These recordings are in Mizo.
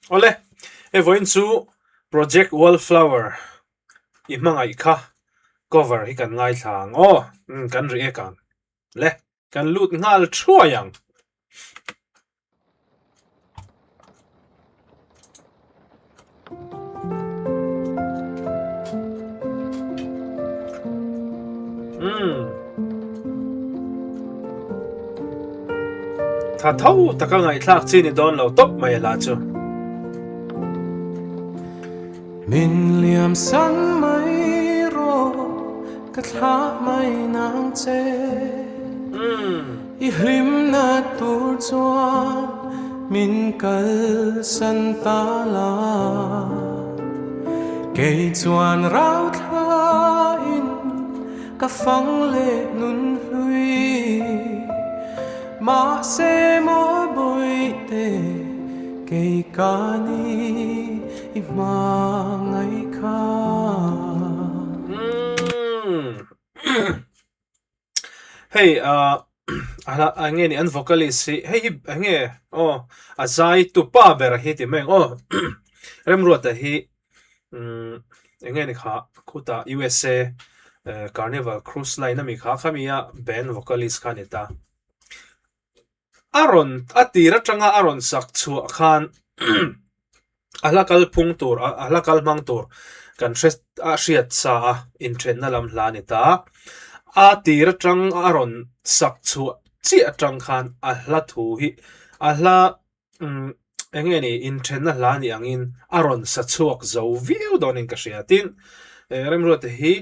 Awle, hei vawiin chu Project Wallflower i hmangaih kha cover hi kan ngaithla ang aw, umm kan react ang le, kan lut nghal thuai ang. Tha tho taka ngaihthlak chi ni dawn lo tawp mai a hla chu. Min liam san mai rawh ka thlah mai nang che. I hlimna tur chuan min kalsan ta la. Kei chuan rau thlain ka fang leh nun hlui. Mahse maw bawihte kei ka ni i hma ngaih kha. Hei ah a nge ni an vocalist hi hei hi eng nge aw a zai tu pa ber hi ti mai ang aw Remruata hi umm eng nge ni kha khutah USA Carnival Cruise Line ami kha khami a band vocalist kha a ni ta. A rawn a tir atanga a rawn sak chhuah khan a hla kal phung tur a hla kal hmang tur kan hre a hriat sa a inthenna lam hla a ni ta. A tir atang a rawn sak chhuah chiah atang khan a hla thu hi a hla umm eng nge ni inthenna hla ni angin a rawn sa chhuak zo viau dawnin ka hria. Tin, Remruata hi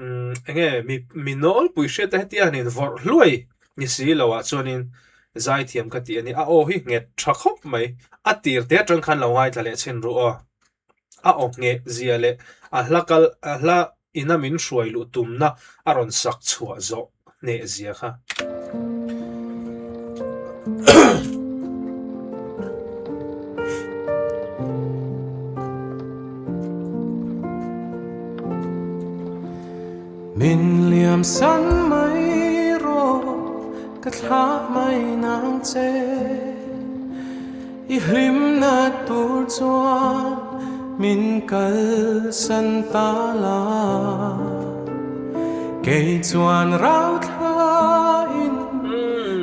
umm eng nge mi mi nawlpui hriat te hetia han invawrh hluai ni si lo ah chuanin zaithiam ka tih a ni. A aw hi nghet tha khawp mai. A tir te atang khan lo ngaithla leh chhin ru aw. A aw ngheh zia leh a hla kal a hla ina min hruai luh tumna a rawn sak chhuah zawh hneh zia kha. Min liam san mai rawh ka thlah mai nang che. I hlimna tur chuan min kalsan ta la. Kei chuan rau thlain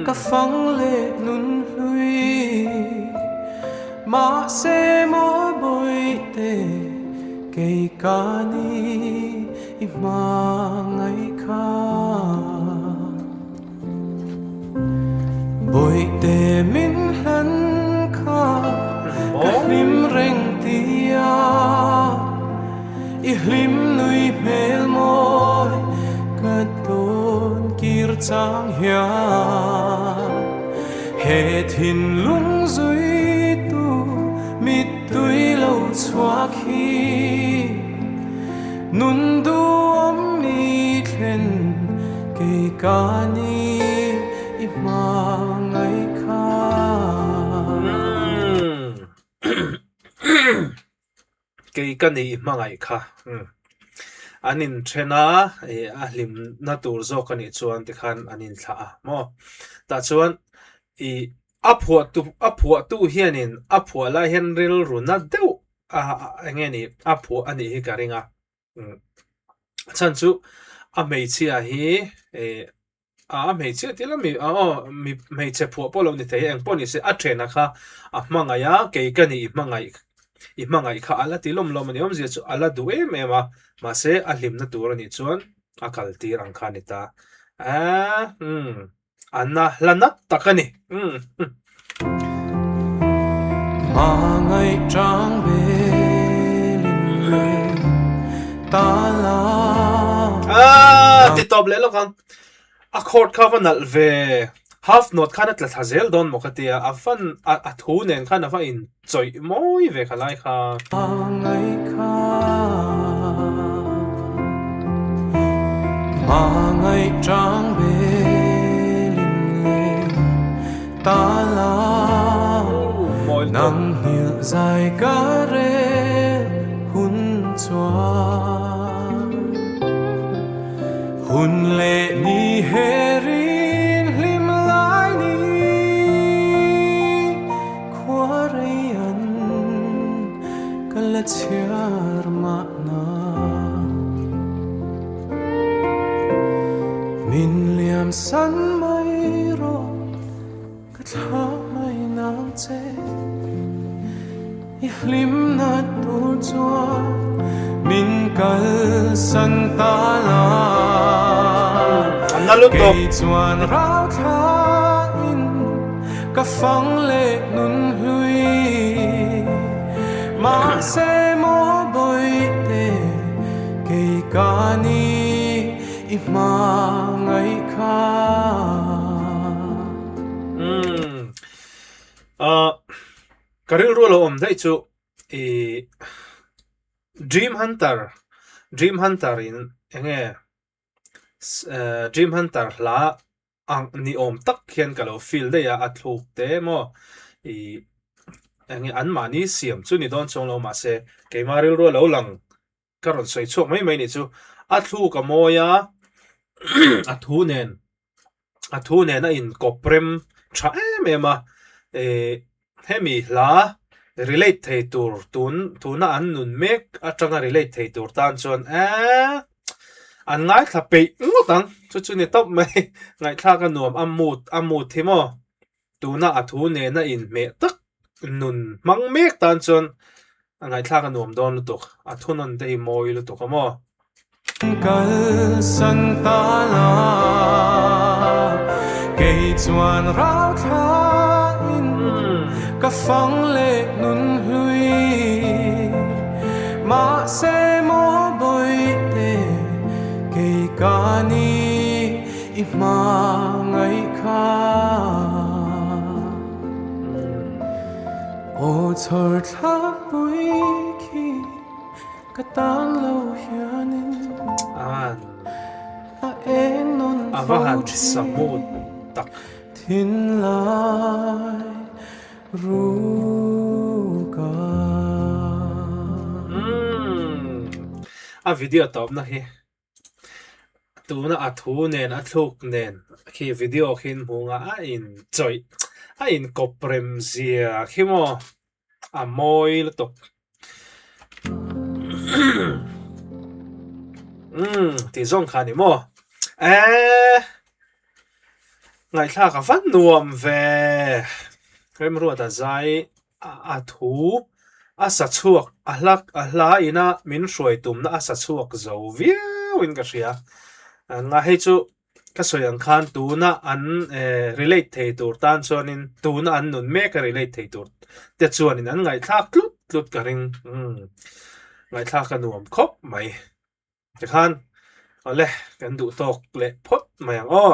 ka fang leh nun hlui. Mahse maw bawihte kei ka ni i hmangaih kha. Bawihte min hlan kha ka hlim reng tia I hlim nui hmel mawi ka dawn kir chang hian He thinlung zuitu mittui lo chhuak hi Nun duhawm mi thlen kei ka ni i hmangaih kha. Kei ka ni i hmangaih kha. An inthen a, a hlimna tur zawk a nih chuan tikhan an inthlah a maw. Tah chuan i a phuahtu a phuahtu hianin a phuah lai hian rilru na deuh a eng nge ni a phuah a nih hi ka ring a a chhan chu a hmeichhia hi eh a hmeichhia tih lam mi aw mi hmeichhe phuah pawh lo ni thei a eng pawh ni se a thena kha a hmangaih a kei ka nih i hmangaih i hmangaih kha a la ti lawm lawm a ni awmzia chu a la duh em em a mahse a hlimna tur a nih chuan a kal tir ang kha a ni ta a umm. A na hla nat tak a ni. Hmangaih chang belin leh ta la. Ah, ti tawp leh lawk ang. A chord kha va nalh ve. Half note khan a tla thla zel dawn maw ka tia. A van a thu nen khan a va in chawih mawi ve kha lai kha. Hmangaih kha Hmangaih chang belin leh ta la Nang nghilh zai ka rel hun chuan Hun leh ni herin hlim lai ni. Khua rei an. chhiar mahna. Min liam san mai rawh ka thlah mai nang che. I hlimna tur chuan min kalsan ta la. Kei chuan rau thlain ka fang leh nun hlui. Mahse maw bawihte kei ka ni i hma ngaih kha. Ka rilru lo awm daih chu ih Dream Hunter Dream Hunter in eng nge Dream Hunter hla ang ni awm tak hian ka lo feel daih a, a thluk te maw ih eng nge anmahni siam chu ni dawn chuang lo mahse keimah rilru a lo lang ka rawn sawi chhuak mai mai nih chu a thluk a mawi a a thu nen a thu nen a inkawp rem tha em em a eh hemi hla relate thei tur tun tuna an nun mek atanga relate thei tur tan chuan eee an ngaithla peih ngawt ang chu chu ni tawp mai ngaihthlak a nuam a mood a mood hi maw tuna a thu nena inhmeh tak nun hmang mek tan chuan a ngaihthlak a nuam dawn lutuk, a thunawn te hi mawi lutuk a maw? Kal san ta la, kei chuan rau thlain ka fang leh nun hlui. Mahse maw bawihte, kei ka ni i hma ngaih kha. Aw chhawr thlakpui khi ka tan lo hianin a eng nawn fo thin thinlai ruka. A video tawpna hi Tuna a thu nen a thluk nen khi video khi in hmuh nga a in chawih a in kawp rem zia khi maw a mawi lutuk umm tih zawng kha ni maw eee ngaihthlak a va nuam ve Remruata zai A thu a sa chhuak a hla a hla ina min hruai tumna a sa chhuak zo viau in ka hria. Nga hei chu ka sawi ang khan tuna an relate thei tur tan chuanin tuna an nun mek a relate thei tur te chuanin an ngaihthlak tlut tlut ka ring. Umm ngaihthlak a nuam khawp mai. Tikhan awle kan duh tawk leh phawt mai ang aw.